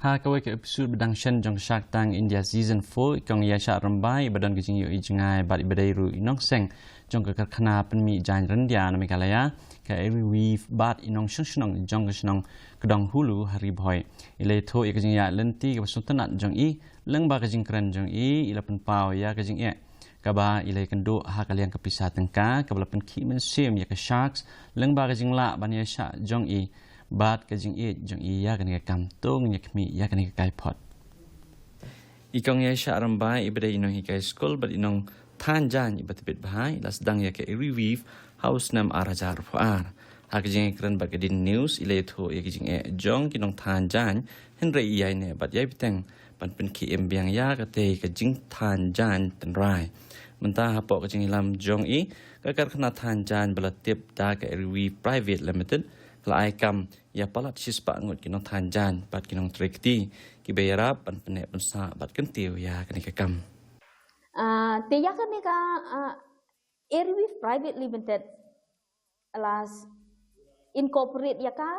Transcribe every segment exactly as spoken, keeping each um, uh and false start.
Ha kawei ka episode ba dang shen jong ka Shark Tank India Season four, i kong Yaishah Rymbai, i ba don ka jingïohi jngai bad i ba dei ruh i nongseng jong ka karkhana pynmih jaiñ ryndia na Meghalaya, ka Aeriweave, bad i nongshong shnong jong ka shnong Kdong Hulu ha Ri Bhoi. I la ïathuh ïa ka jingïaid lynti kaba sngewtynnat jong i, lyngba ka jingkren jong i, i la pynpaw ïa ka jingeh kaba i la ïakynduh ha ka liang ka pisa tyngka, kaba la pynkhih mynsiem ïa ka Sharks, lyngba ka jinglah ban ïaishah jong i bad ka jingïeit jong i ïa kane ka kam. To ngin ïa khmih ïa kane ka kaiphod. I kong Yaishah Rymbai, i ba dei i nonghikai skul bad i nongthan jaiñ i ba tbit bha, i la sdang ïa ka Aeriweave ha u snem ar hajar arphew ar. Ha ka jingïakren bad ka D N News, i la ïathuh ïa ka jingeh jong ki nongthan jaiñ, hynrei i ïaineh bad ïai bteng ban pynkhie im biang ïa katei ka jingthan jaiñ tynrai. Mynta hapoh ka jingïalam jong i, ka karkhana than jaiñ ba la tip da ka Aeriweave Private Limited ka la ai kam ïa palat shispah ngut ki nongthan jaiñ bad ki nongtrei kti kiba ïarap ban pynneh pynsah bad kyntiew ïa kane ka kam. Ah, te ïa kane ka, ah, Aeriweave Private Limited la s-, incorporate ïa ka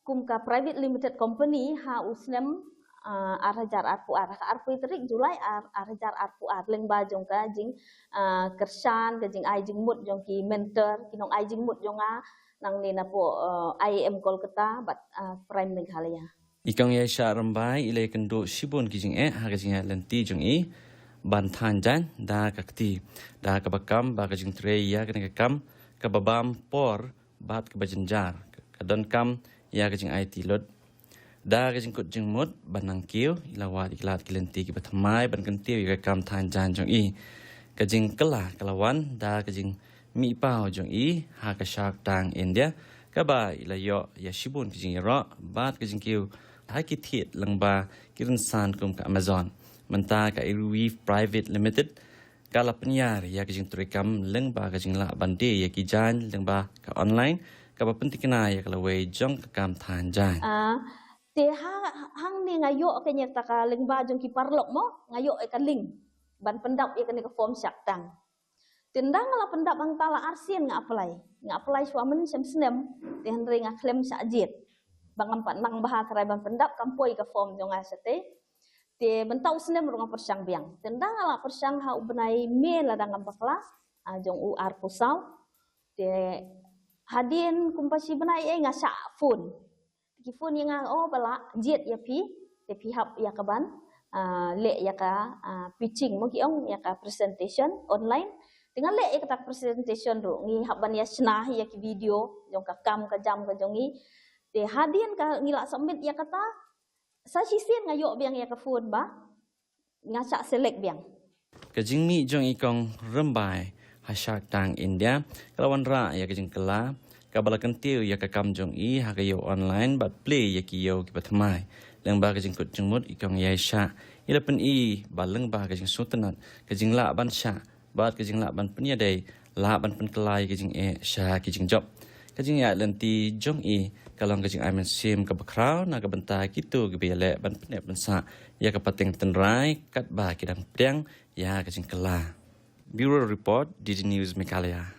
kum ka private limited company ha u snem, ah, ar hajar arphew ar, ha ka arphew tarik Julai ar, ar hajar arphew ar, lyngba jong ka jing, ah, kyrshan, ka jingai jingmut jong ki mentor, ki nongai jingmut jong nga, nangne napoh, ah, I I M Kolkata bad, ah, Prime Meghalaya. I kong Yaishah Rymbai, i la ïakynduh shibun ki jingeh ha ka jingïaid lynti jong i ban than jaiñ da ka kti, da kaba kam ba ka jingtrei ïa kane ka kam kaba bam por bad kaba jynjar, ka donkam ïa ka jingaiti lut. Da ka jingkut jingmut ban nang kiew, i la wad ïa ki lad ki lynti kiba thymmai ban kyntiew ïa ka kam than jaiñ jong i. Ka jingkylla ka la wan da ka jingmihpaw jong i ha ka Shark Tank India, kaba i la ïoh ïa shibun ki jingïaroh bad ka jingkiew ha ki thied lyngba ki rynsan kum ka Amazon. Mynta ka Aeriweave Private Limited ka la pynïar ïa ka jingtrei kam lyngba ka jinglah ban die ïa ki jaiñ lyngba ka online, kaba pyntikna ïa ka lawei jong ka kam than jaiñ. Ah, te ha, hangne nga ïoh ka nyata ka lyngba jong ki paralok mo, nga ïoh ïa ka link ban pyndap ïa kane ka form Shark Tank. Te ynda nga la pyndap hangta la arsien nga apply. Nga apply shuwa mynshem snem, te hynrei nga khlem shah jied. Ba ngam pat nang bha tharai ban pyndap kam poi ka form jong nga shatei. Te mynta u snem ruh nga pyrshang biang. Te ynda nga la pyrshang ha u bnai May lada ngam bakla, ah, jong u arphew saw. Te hadien kumba shi bnai ei nga shah phone. Ki phone ïa nga, oh, ba la jied ïa phi, te phi hap ïa ka ban, ah, leh ïa ka, ah, pitching mo ki ong, ïa ka presentation online. Te nga leh ïa kata presentation ruh, ngi hap ban ïa shna ïa ki video jong ka kam ka jam ka jong ngi. Te hadien ka ngi la submit ïa kata, sa shisien nga ïoh biang ïa ka phone ba nga shah select biang. Ka jingmih jong i kong Rymbai ha Shark Tank India ka la wanrah ïa ka jingkylla kaba la kyntiew ïa ka kam jong i ha ka ïew online bad plie ïa ki ïew kiba thymmai. Lyngba ka jingkut jingmut, i kong Yaishah i la pyni ba lyngba ka jingsngewtynnat, ka jinglah ban shah bad ka jinglah ban pynïadei lah ban pynkylla ïa ka jingeh sha ki jingjop. Ka jingïaid lynti jong i ka long ka jingai mynsiem kaba khraw na ka bynta kito kiba ïaleh ban pynneh pynsah ïa ka pateng tynrai katba ki dang pdiang ïa ka jingkylla. Bureau Report, D D News Meghalaya.